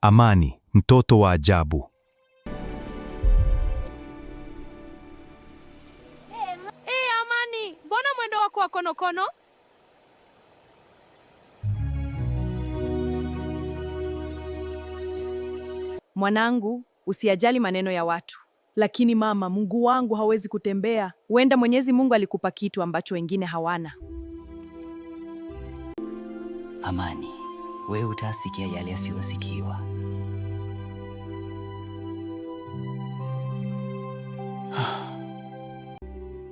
Amani, mtoto wa ajabu. Hey, Amani, mbona mwendo wako wa konokono? Mwanangu, usiajali maneno ya watu. Lakini mama, Mungu wangu hawezi kutembea. Huenda Mwenyezi Mungu alikupa kitu ambacho wengine hawana. Amani, wewe utasikia yale yasiyosikiwa.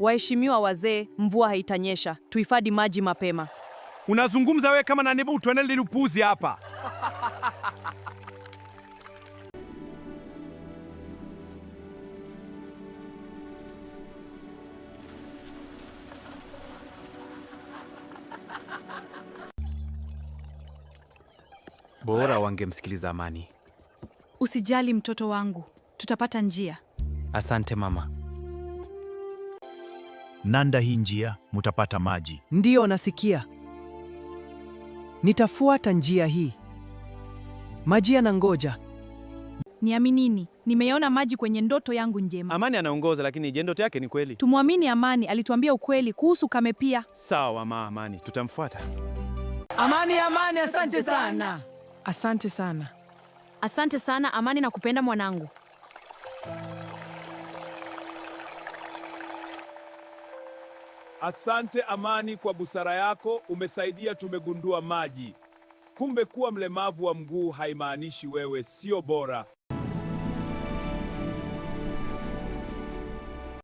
Waheshimiwa wazee, mvua haitanyesha, tuhifadhi maji mapema. Unazungumza wewe kama nani? Tuendelee upuzi hapa. Bora wangemsikiliza Amani. Usijali mtoto wangu, tutapata njia. Asante mama. Nanda hii njia, mutapata maji. Ndiyo, nasikia. Nitafuata njia hii. Maji yanangoja. Niaminini, nimeona maji kwenye ndoto yangu njema. Amani anaongoza, lakini je, ndoto yake ni kweli? Tumwamini Amani, alituambia ukweli kuhusu kame pia. Sawa ma Amani, tutamfuata. Amani, amani, asante sana. Asante sana. Asante sana Amani na kupenda mwanangu. Asante Amani kwa busara yako, umesaidia tumegundua maji. Kumbe kuwa mlemavu wa mguu haimaanishi wewe sio bora.